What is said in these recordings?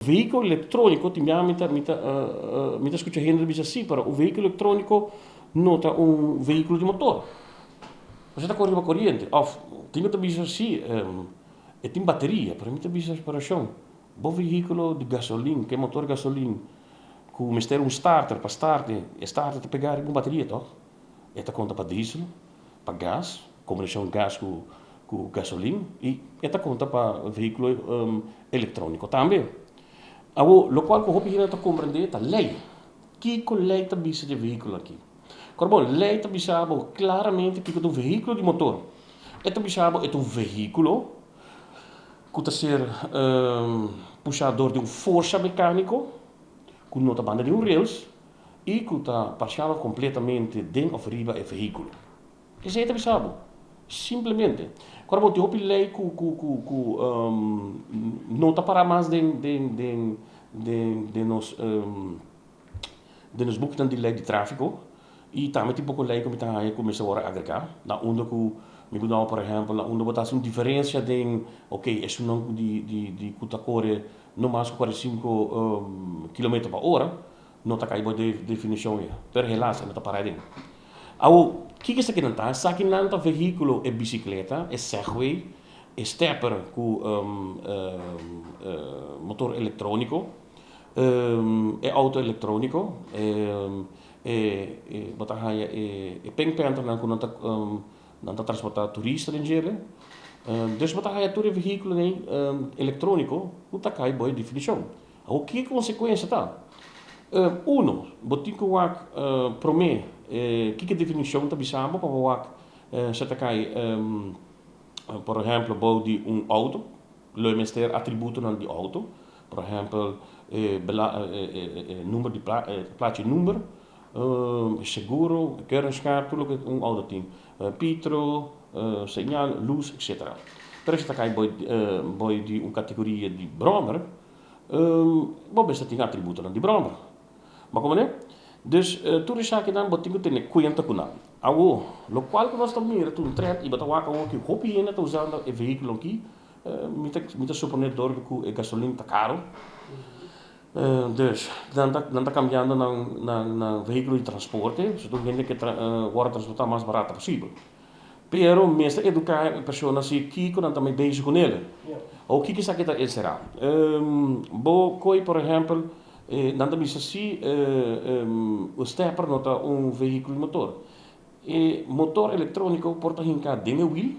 Vehíkulo elektróniko, tin bia mi ta mi ta mi ta skucha hende ta bisa si, pero un vehíkulo elektróniko no ta un vehíkulo di motor. Pasobra ta kore riba koriente. Òf tin ku ta bisa si, e tin bateria, pero mi ta bisa speracion, bo vehíkulo di gasolin, ku e motor gasolin ku mester un starter pa start e, e starter ta pega riba un bateria tòg? E ta konta pa diesel, pa gas, kombinashon gas ku ku gasolin i e ta konta pa vehíkulo elektróniko tambe. Awor, lokual ku hopi hende no ta komprendé ta lei. Kiko lei ta bisa di e vehíkulo aki? Kor bon, lei ta bisa bo klaramente kiko ta un vehíkulo di motor. E ta bisa bo e ta un vehíkulo ku ta ser pushá dor di un forsa mekániko ku no ta banda di un rails i ku ta parshal òf kompletamente den òf riba e vehíkulo. Esei ta bisa bo. Simplemente. Ora bo tin hopi lei ku ku ku ku no ta para mas den den den den den nos den nos bukinan di lei di trafiko i tambe tin poko lei ku mi ta haña ku mester wòrdu agregá na unda ku mi por duna por ehèmpel na unda bo ta hasi un diferensia den oke esunnan ku di di di ku ta kore no mas ku 45 kilometer pa ora no ta kai bo definishon ei pero helas e no ta para aden. Awor, kiko esakinan ta? Esakinan ta vehíkulo, e bisikleta, e Segway, e stepper ku motor elektróniko, e outo elektróniko, e bo ta haña e pingpenternan ku nan ta nan ta transportá turista den djele. Dus bo ta haña tur e vehíkulonan ei elektróniko ku ta kai bo e definishon. Awor ki e konsekuensia ta? Uno, bo tin ku wak promé kiko e definishon ta bisa bo pa bo wak si ta kai por ehèmpel bou di un outo, lo e mester atributonan di outo, por ehèmpel e number di plachi number, seguro, keuringsskaart, tur loke un outo tin, pitro, señal, lus, etcetera. Pero si ta kai bou di un kategoria di bròmer, Bo mester tin atributonan di bròmer. Bo komprendé? Dus tur esakinan bo tin ku tene kuenta ku nan. Awor, lokual ku nos ta mira ta un trend i bo ta wak awor ku hopi hende ta usando e vehíkulo aki, mi ta mi ta suponé dor ku e gasolin ta karu. Dus nan ta nan ta kambiando nan nan nan vehíkulo di transporte, so tur hende ke wòrdu transportá mas barato posibel. Pero mester eduká e persona si kiko nan ta mai bezig ku nel. O kiko esaki ta enserá. Bo koi por ehèmpel, nan ta bisa si un stepper no ta un vehíkulo di motor. E motor elektróniko por ta hinká den e wil,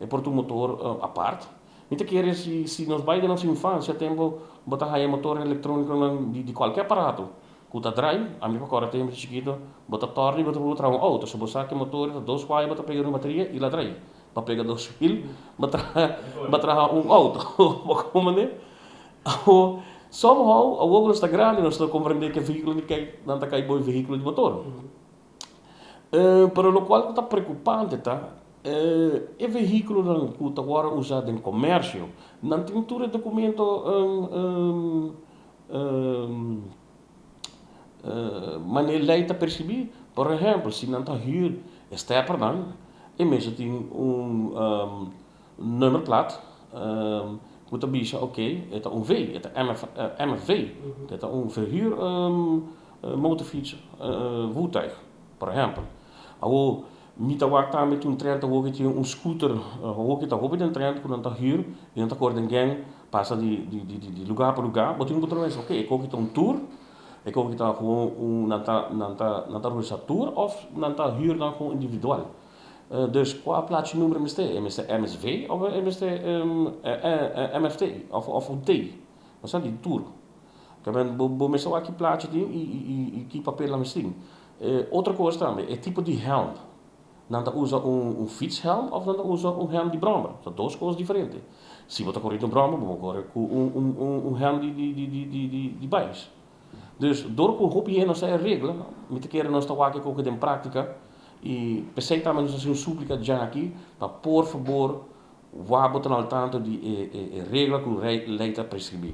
e por ta un motor apart. Mi ta kere si si nos bai den nos infansia tempu bo ta haña motor elektrónikonan di kualke aparato. Ku ta drai, ami pa kòrda tempu di chikito, bo ta tòrna i bo ta puru traha un outo. So bo sa ku e motor ta dos waya bo ta pega riba bateria i la drai. Pa pega dos wiel bo traha bo traha un outo. Bo komprendé? Awor, somehow, awor ku nos ta grandi nos ta komprendé ku e vehíkulo di kai nan ta kai bo e vehíkulo di motor. Pero lokual ku ta preokupante ta e vehíkulonan ku ta wòrdu usá den komersio, nan tin tur e dokumento Manera e lei ta persibí, por ehèmpel, si nan ta hür e stèpernan, e mester tin un nummerplaat ku ta bisa oké, e ta un V, e ta MFV, e ta un verhuur motorfiets voertuig, por ehèmpel. Awor, mi ta wak tambe tin un trènt awor ku tin un scooter, awor ku ta hopi den trènt ku nan ta hür i nan ta kore den gèng Pasa di di lugar pa lugar, bo tin ku puntra mes, ok, e koki ta un tour, e koki ta gewoon un, nan ta nan ta nan ta organisa tour of nan ta huur nan gewoon individual? Dus kua plachi number mester? E mester MSV of e mester MFT of of un T? Bo sa di tour. Bo bo mester wak ki plachi tin i i i ki papel nan mester tin. Otro kos tambe, e tipo di helm. Nan ta usa un fietshelm of nan ta usa un helm di brommer. Ta dos kos diferente. Si bo ta kore riba un brommer, bo por kore ku un helm di bais. Dus dor ku hopi hende no sa e regla, mi ta kere nos ta wak e koke den práktika i p'esei tambe nos ta hasi un súplika djaki pa por fabor wak bo ta na al tanto di e regla ku lei ta preskribí.